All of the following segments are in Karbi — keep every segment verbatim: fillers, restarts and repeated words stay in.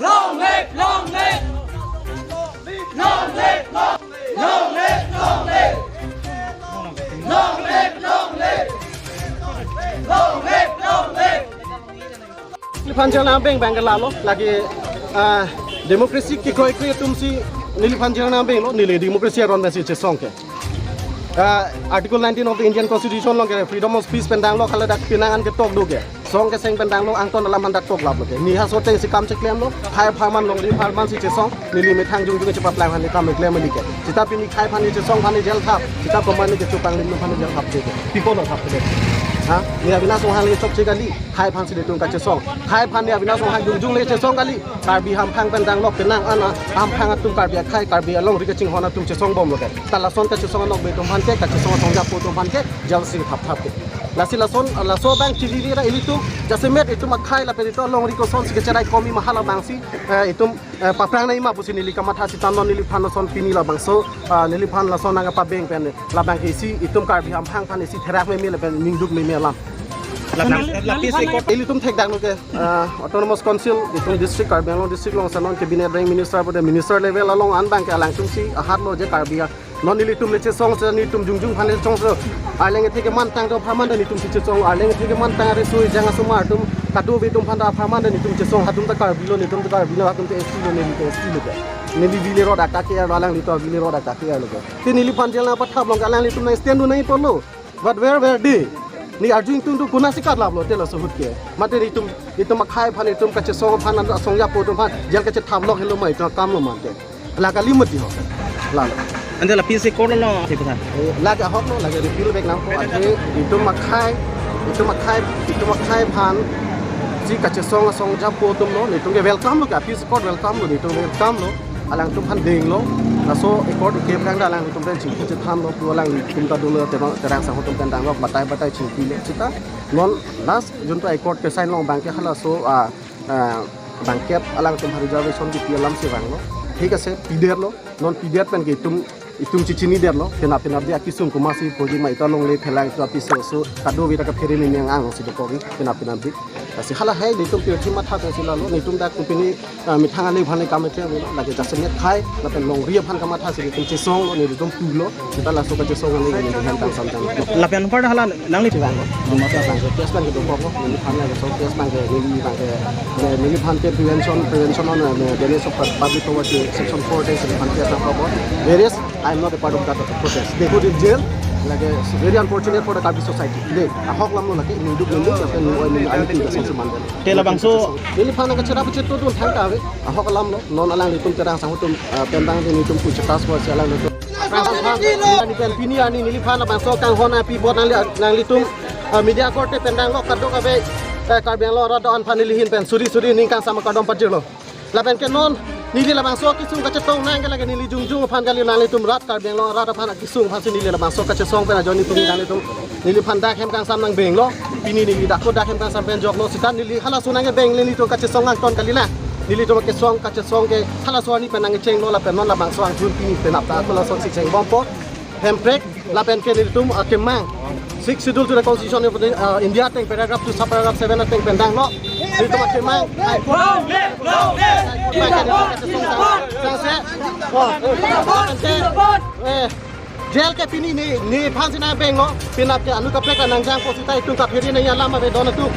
Long live, long live. Long live, long live. Long live, long live. Long live, long live. Long live, long live. Neliphan Jirnabeng abang ke lalo, lake, ah, democracy kekroi kroi atum si neliphan Jirnabeng lo, neli democracy aron pensi chesong ke. Ah, Article nineteen of the Indian Constitution along ke freedom of speech pen danglo, haladak penang an ketok do ke. Song keseng pen danglo, angton alam han dak toklap lo ke. Neli ha so ateng si kam cheklem lo, khei apharman longri apharman si chesong, neli methang jongjong chepaplang aphan kam cheklem lo ke. Seta pini khei aphan chesong aphan jail thap, seta komat ni kechupang lim aphan jail thap ke. Pi apotlo thap ke. Ha? Neli abina song aphan le chokche kali, khei aphan si nelitum kachesong. Khei aphan neli abina song aphan jongjong le chesong kali. Karbi hamphang pen danglo, penang an hamphang atum, Karbi akhei, Karbi alongri kachinghon atum chesong bom lo ke. Ta lason kachesong anokbe atum aphan ke, kachesong asong japo atum aphan ke, jail si thap thap ke. Lasi lason, laso abang chilili ra ilitum, jasemet itum akhei lapen itum alongri kosonsi kecherai komi ma halabang si, eh, itum, eh, paphrang nangji ma pusi neli kamatha seta non neliphan lason pini labangso, ah, neliphan lason nangkapabeng pen labang ke isi itum Karbi hamphang aphan isi therak meme lapen ningduk meme alam. Lapis, lapis record. Ilitum thekdang lo ke, ah, Autonomous Council, itum district, Karbi Anglong district along si non cabinet rank minister pute minister level along an abang ke alangtum si ahat lo je Karbi a. Non nelitum le chesong si nelitum jongjong aphan le chesong si. Arleng ethe kemantang do apharman ta nelitum si chesong. Arleng ethe kemantang ari sui jang asomar atum kadokave atum aphan ta apharman ta nelitum chesong. Atum ta Karbi lo, nelitum ta Karbi lo, atum ta S T lo, neli ta S T lo ke. Neli vile road aka ke lo, alanglitum vile road aka ke lo ke. Te neliphan jail nangpathap along ke alanglitum nang stand do nangji apotlo. But where were they? Neli arju ingtung tu konatsi katlap lo te laso ahut ke. Mate itum, itum akhei aphan, itum kachesong aphan, asong japo atum aphan jail kachethap lok helo ma itum akam lo mate. La kali mati ho. Lalo. Ante lapis record lo, si pesan. Eh, lake ahok lo, lake repeal back nangpo. Athe itum akhei, itum akhei, itum akhei aphan si kachesong asong japo atum lo, nelitum ke welcome lo ke, apis record welcome lo, nelitum welcome lo. Alangtum aphan denglo. Laso record ke plang da alangtum pen chingki chethan lo, pu alangtum ta dolo, Terang, Terang Sangho atum pen danglo, batai batai chingki lo. Seta non last junto record ke sign lo abang ke halaso, ah, ah, bangkep alangtum aphan reservation kipi alam si vanglo. Thik ase, pidet lo, non pidet pen ke itum, itum chechini det lo, penap penapdi akesung komatsi poji ma itum alongle phelang itum apiso so, kadokave ta kaphere meme ang si dokok, penap penapdi. Lasi hala hai nelitum pirthe matha ko si lalo, nelitum dak company, ah, methang ale aphan le kam ke lo, lake jasemet khei, lapen longri aphan kamatha si nelitum chesong lo, nelitum pulo, seta laso kachesong ale neli hem tang sam tang. Lapen anpar hala nangli. Chevang lo. Case abang ke dokok lo, neliphan laso case abang ke neli abang ke, ne-, neliphan ke prevention, prevention on, ne, Danish of Public Property Section four ten neliphan case nangkokok. Various, I am not a part of that protest. They put in jail. Lake very unfortunate for the Karbi society. They, ahok alam lo lake, ningduk ningduk, lapen ningduk ningduk, I need to just mention. Te labangso. Neliphan nangkacherap cheto dun thangta ave. Ahok alam lo, non alanglitum Terang Sangho atum, ah, pen dang nelitum pucha task force alanglitum. Pini arni neliphan labangso kanghon api apot nangli, nanglitum, ah, media korte pen danglo kadokave, eh, Karbi Anglong arat do-an aphan neli ahin pen suri suri ning kangsam akardom pajirlo. Lapen ke non neli labangso kesung kachetong nang ke lake neli jongjong aphan kali, nanglitum rat Karbi Anglong arat aphan kesung aphan si neli labangso kachesong pen ajoine pini nanglitum neliphan dak hem kangsam nangbenglo, pini neli dak ko dak hem kangsam pen joklo, seta neli halaso nangkebeng nelitum kachesong angton kali na. Nelitum kachesong, kachesong ke halaso arni pen nangchenglo lapen non labangso angthun pini penap ta halaso si chengbompo. Hemprek lapen ke nelitum akemang. Sixth Schedule to the Constitution of the, uh, India ateng paragraph two sub paragraph seven ateng pen danglo. Nelitum akemang. Long live, long live. Sangse. Oh, eh. Jail ke pini ne, nephan si nangbenglo, penap ke anu kaprek nangjangpo seta itum kaphere nangji alam ave don atum.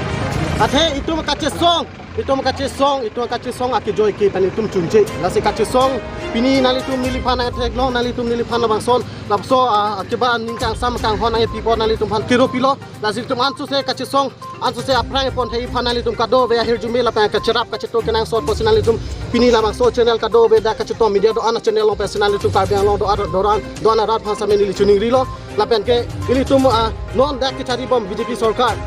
Athe itum kachesong, itum kachesong, itum kachesong akejoi ke pen itum chunche. Lasi kachesong, pini nanglitum neliphan nangtheklong, nanglitum neliphan labangson, labangso, ah, keba ning kangsam kanghon nangpi apot nanglitum aphan kero pilo, lasi itum ansose kachesong, ansose aphrang pon hei aphan nanglitum kadokave ahirjume lapen kacherap kacheto kenangsot pusi nanglitum pini labangso channel kadokave dak kachetong media do-an channel along pensi nanglitum Karbi Anglong do-an do-an do-an arat aphan sitame neli choningrilo lapen ke ilitum, ah, non dak kecharibom B J P sorkar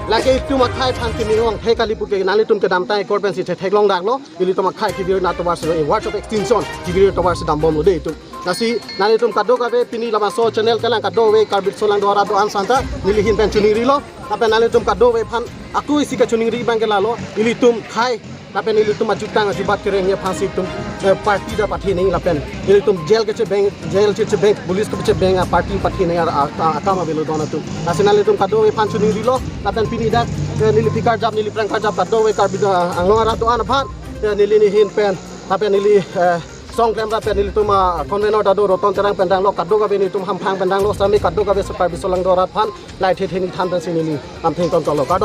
lake itum akhei aphan kemihong he kali pu ke nanglitum kedamtang record pensi thetheklong daklo ilitum akhei kivir nat tovar si words of extinction kivir tovar si dambomlo de itum. Lasi nanglitum kadokave pini labangso channel kelang kadokave Karbi Anglong do-an arat do-an santa neli ahin pen choningrilo. Lapen nanglitum kadokave aphan ako isi kachoningri abang ke lalo, ilitum khei lapen ilitum ajutang ajubat kereng aphan si itum, eh, party ta pathe nangji lapen ilitum jail kechebeng, jail kechebeng, police kechebeng, ah, party pathe nangji, ah, ah, akam avelo don atum. Lasi nanglitum kadokave aphan choningrilo lapen pini dak, eh, neli pi karjap, neli phrang karjap kadokave Karbi, ah, Anglong arat do-an aphan Neli nihin pen, lapen neli, eh, song klem lapen nelitum a convener ta do Roton Terang pen danglo, kadokave nelitum hamphang pen danglo, sami kadokave so Karbi Solangdo arat aphan, lahai the the ni than pensi neli lamthe ington cholo.